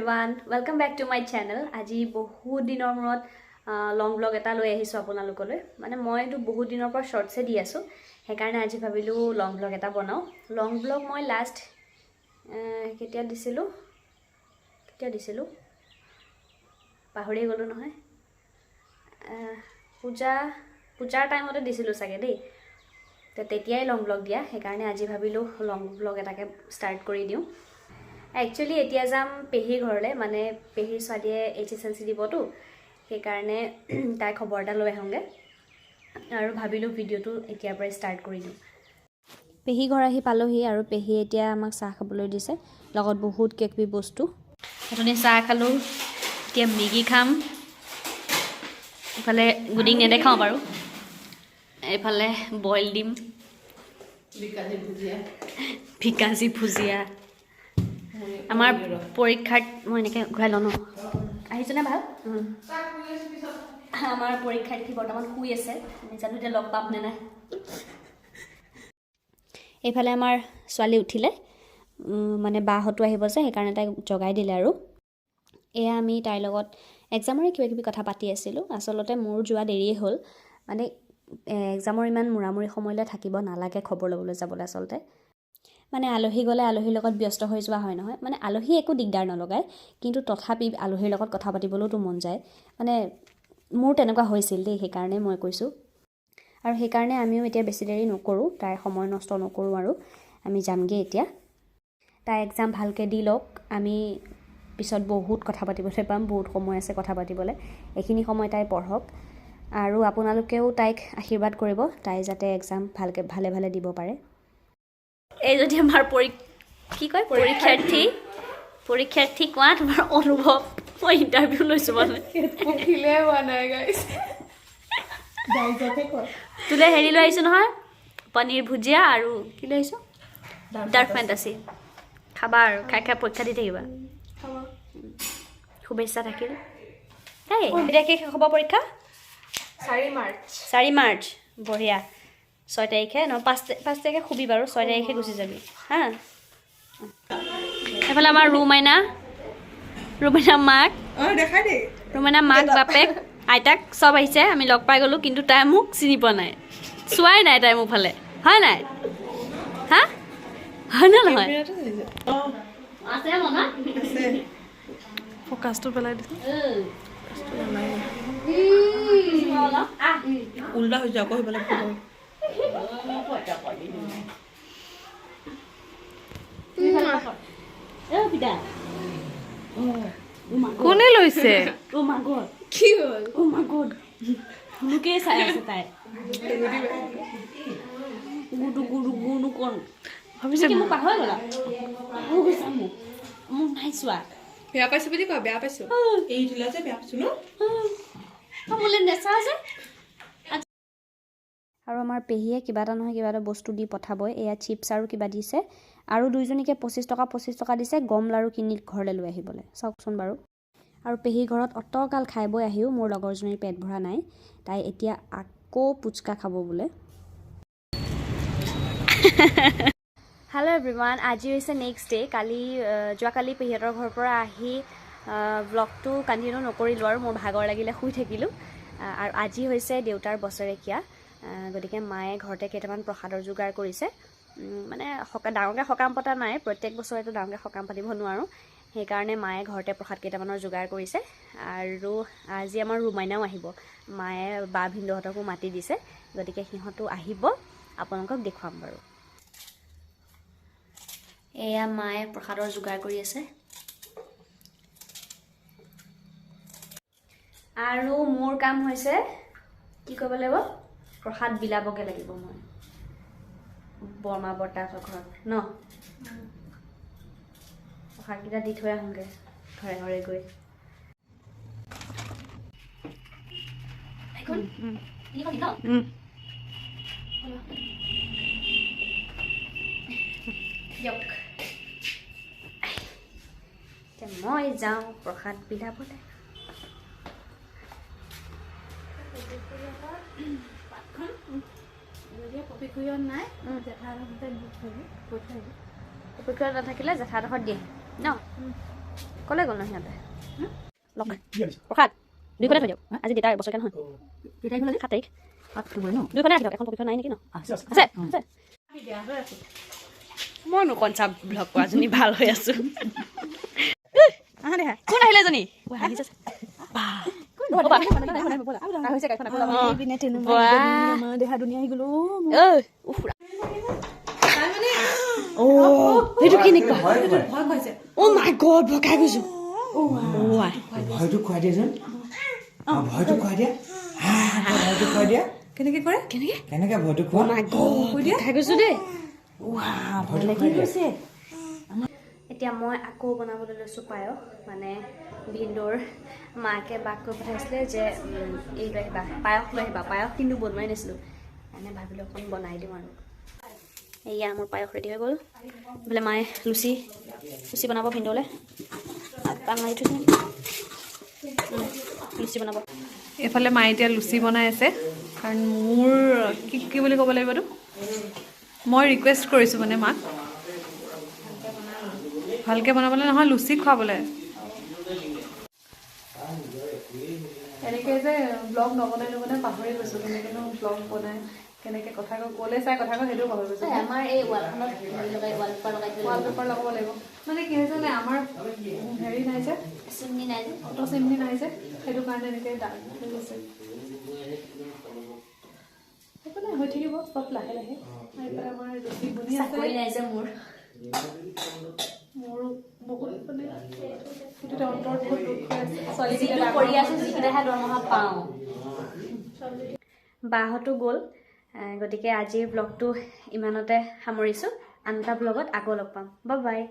Everyone, welcome back to my channel. আজি বহুত দিনৰ মূৰত লং ব্লগ এটা লৈ আহিছোঁ আপোনালোকলৈ। মানে মইতো বহুত দিনৰ পৰা শ্বৰ্টছে দি আছোঁ, সেইকাৰণে আজি ভাবিলোঁ লং ব্লগ এটা বনাওঁ। লং ব্লগ মই লাষ্ট কেতিয়া দিছিলোঁ, কেতিয়া দিছিলোঁ পাহৰিয়ে গ'লোঁ নহয়। পূজাৰ টাইমতে দিছিলোঁ চাগে দেই। তো তেতিয়াই লং ব্লগ দিয়া, সেইকাৰণে আজি ভাবিলোঁ লং ব্লগ এটাকে ষ্টাৰ্ট কৰি দিওঁ। একচুৱেলি এতিয়া যাম পেহীৰ ঘৰলৈ, মানে পেহীৰ ছোৱালীয়ে HSLC দিবতো, সেইকাৰণে তাই খবৰ এটা লৈ আহোঁগৈ আৰু ভাবিলোঁ ভিডিঅ'টো এতিয়াৰ পৰাই ষ্টাৰ্ট কৰি দিওঁ। পেহী ঘৰ আহি পালোহি আৰু পেহীয়ে এতিয়া আমাক চাহ খাবলৈ দিছে, লগত বহুত কিবা কিবি বস্তু। অথনি চাহ খালোঁ, এতিয়া মেগী খাম। এইফালে গুডিং নেদেখাওঁ বাৰু, এইফালে বইল ডিম, ভিকাজী ভুজিয়া। আমাৰ পৰীক্ষাত মই এনেকৈ ঘূৰাই লওঁ ন, আহিছেনে ভাল? আমাৰ পৰীক্ষাৰ্থী বৰ্তমান শুই আছে, জানো এতিয়া লগ পাম নে নাই। এইফালে আমাৰ ছোৱালী উঠিলে, মানে বাহঁতো আহিব যে, সেইকাৰণে তাইক জগাই দিলে। আৰু এয়া আমি তাইৰ লগত এক্সামৰে কিবা কিবি কথা পাতি আছিলোঁ। আচলতে মোৰ যোৱা দেৰিয়ে হ'ল, মানে এক্সামৰ ইমান মূৰামূৰি সময়লৈ থাকিব নালাগে খবৰ ল'বলৈ যাবলৈ। আচলতে মানে আলহী গ'লে আলহীৰ লগত ব্যস্ত হৈ যোৱা হয় নহয়, মানে আলহী একো দিগদাৰ নলগায়, কিন্তু তথাপি আলহীৰ লগত কথা পাতিবলৈওতো মন যায়। মানে মোৰ তেনেকুৱা হৈছিল দেই, সেইকাৰণে মই কৈছোঁ। আৰু সেইকাৰণে আমিও এতিয়া বেছি দেৰি নকৰোঁ, তাইৰ সময় নষ্ট নকৰোঁ আৰু আমি যামগৈ এতিয়া। তাই এক্সাম ভালকৈ দি লওক, আমি পিছত বহুত কথা পাতিবলৈ পাম, বহুত সময় আছে কথা পাতিবলৈ। এইখিনি সময় তাই পঢ়ক আৰু আপোনালোকেও তাইক আশীৰ্বাদ কৰিব, তাই যাতে এক্সাম ভালকৈ ভালে ভালে দিব পাৰে। এই যদি আমাৰ কি কয়, পৰীক্ষাৰ্থী, পৰীক্ষাৰ্থী, কোৱা তোমাৰ অনুভৱ। মই ইণ্টাৰভিউ লৈছোঁ মানে। পঢ়িলে হোৱা নাই গাইছ। তোলৈ হেৰি লৈ আহিছোঁ নহয়, পনীৰ ভুজিয়া আৰু কি লৈ আহিছোঁ, ডাৰ্ক ফেণ্টাচি। খাবা আৰু খাই খাই পৰীক্ষা দি থাকিবা। শুভেচ্ছা থাকিল দেই। এতিয়া শেষ হ'ব পৰীক্ষা? 4 মাৰ্চ। 4 মাৰ্চ, বঢ়িয়া। 6 তাৰিখে নহয়, 5 তাৰিখে শুবি বাৰু, 6 তাৰিখে গুচি যাবি। হা, এইফালে আমাৰ ৰুমাইনা, ৰুমাইনা মাক, অঁ, দেখাই দেই। ৰুমাইনা মাক, বাপেক, আইতাক চব আহিছে। আমি লগ পাই গ'লোঁ, কিন্তু তাই মোক চিনি পোৱা নাই, চোৱাই নাই তাই মোৰ ফালে। হয় নাই? হা, হয় নে নহয়? আছে মনত। আছে। ফ'কাছটো পেলাই দিছে, উল্টা হৈ যায় আকৌ সেইফালে। কোনে লৈছে? অ' মা গড! কি হ'ল? অ' মা গড, মোকেই চাই আছে তাই। গুডু গুডু গুডু কোন? ভাবিছে। কি, মোক পাহৰি গ'লা? পাহৰি গৈছা মোক? মোক নাই চোৱা। বেয়া পাইছো বুলি কোৱা, বেয়া পাইছো। এই দিলা যে, বেয়া পাইছো ন। মোলৈ নেচা যে। আৰু আমাৰ পেহীয়ে কিবা এটা নহয় কিবা এটা বস্তু দি পঠাবই। এয়া চিপছ আৰু কিবা দিছে আৰু দুইজনীকে 25 টকা 25 টকা দিছে গম লাড়ু কিনি ঘৰলৈ লৈ আহিবলৈ। চাওকচোন বাৰু। আৰু পেহীৰ ঘৰত অতগাল খাই বৈ আহিও মোৰ লগৰজনীৰ পেট ভৰা নাই, তাই এতিয়া আকৌ পুচকা খাব বোলে। হেল্ল' এভৰিৱান, আজি হৈছে নেক্সট ডে। কালি, যোৱাকালি পেহীহঁতৰ ঘৰৰ পৰা আহি ব্লগটো কণ্টিনিউ নকৰিলোঁ আৰু মোৰ ভাগৰ লাগিলে, শুই থাকিলোঁ। আৰু আজি হৈছে দেউতাৰ বছৰেকীয়া, গতিকে মায়ে ঘৰতে কেইটামান প্ৰসাদৰ যোগাৰ কৰিছে। মানে ডাঙৰকৈ সকাম পতা নাই, প্ৰত্যেক বছৰেতো ডাঙৰকৈ সকাম পাতিব নোৱাৰোঁ, সেইকাৰণে মায়ে ঘৰতে প্ৰসাদ কেইটামানৰ যোগাৰ কৰিছে। আৰু আজি আমাৰ ৰুমাইনাও আহিব, মায়ে বা ভিনদেউহঁতকো মাতি দিছে, গতিকে সিহঁতো আহিব, আপোনালোকক দেখুৱাম বাৰু। এয়া মায়ে প্ৰসাদৰ যোগাৰ কৰি আছে। আৰু মোৰ কাম হৈছে কি কৰিব লাগিব, প্ৰসাদ বিলাবগৈ লাগিব মই বৰমা বৰ্তাহঁতৰ ঘৰত ন, প্ৰসাদকেইটা দি থৈ আহোঁগৈ ঘৰে ঘৰে গৈ। এইখন তিনিখন দিম ন? দিয়ক, এতিয়া মই যাওঁ প্ৰসাদ বিলাবলৈ। নাই, জেঠাইহঁতে দি থৈ কৈ থৈ আহিব। অপেক্ষা নাথাকিলে জেঠাইহঁতৰ দিয়ে ন। ক'লে গ'ল ন সিহঁতে? লওক প্ৰসাদ, দুইখনে থৈ দিয়ক। আজি দেউতাৰ বছৰেকীয়া নহয়? 7 তাৰিখ। দুইখনে ৰাখি দিয়ক। এখন পকীখন নাই নেকি ন? আছে আছে। মইনো কঞ্চা ব্লগ কৰাজনী ভাল হৈ আছো। কোন আহিলে এজনী? আহিছে। বাহ। ঐ, উফ, সেইটো কেনেকুৱা? ভয় খুৱাইছে। অ' মাই গড, ভয় খাই গৈছো। অ' আই। ভয়টো খুৱাই দিয়াচোন। অ, ভয়টো খুৱাই দিয়া। হা, ভয়টো খুৱাই দিয়া। কেনেকে কৰে? কেনেকে? কেনেকে ভয়টো খোৱা? মাই গড, খাই গৈছো দেই। ভয়টো খুৱাই দিয়া। এতিয়া মই আকৌ বনাবলৈ লৈছোঁ পায়স। মানে ভিনদেউৰ মাকে বাক কৈ পঠাইছিলে যে এই লৈ আহিবা, পায়স লৈ আহিবা। পায়স কিন্তু বনোৱাই নাছিলোঁ, এনে ভাবিলোঁ অকণ বনাই দিওঁ আৰু। এয়া মোৰ পায়স ৰেডি হৈ গ'ল। বোলে মায়ে লুচি লুচি বনাব ভিনদেউলৈ। আটা মাৰি থৈছে নেকি? লুচি বনাব। এইফালে মায়ে এতিয়া লুচি বনাই আছে, কাৰণ মোৰ কি কি বুলি ক'ব লাগিব এইটো, মই ৰিকুৱেষ্ট কৰিছোঁ মানে মাক ভালকৈ বনাবলৈ, নহয়, লুচি খুৱাবলৈ। এনেকৈ যে ব্লগ নবনাই নবনাই পাহৰি গৈছোঁ কেনেকৈনো ব্লগ বনাই, কেনেকৈ কথা কয়, ক'লৈ চাই কথা কয়, সেইটোও পাহৰি গৈছোঁ। আমাৰ এই ৱালখনত হেৰি লগাই, ৱালপেপাৰ লগাই দিব। ৱালপেপাৰ লগাব লাগিব। মানে কি হৈছে নাই, আমাৰ হেৰি নাই যে চিমনি নাই যে। অট' চিমনি নাই যে, সেইটো কাৰণে এনেকৈ দাগ হৈ গৈছে। একো নাই, হৈ থাকিব চব লাহে লাহে। আৰু এইফালে আমাৰ লুচি বনি আছে। চাকৰি নাই যে মোৰ। মোৰো বহুত মানে সেইটোতে অন্তৰত বহুত দুখ হৈ আছে। ছোৱালীকেইটা যিটো কৰি আছো, যিকেইটাহে দৰমহা পাওঁ। বাহঁতো গ'ল। গতিকে আজিৰ ব্লগটো ইমানতে সামৰিছোঁ। আন এটা ব্লগত আকৌ লগ পাম। Bye bye.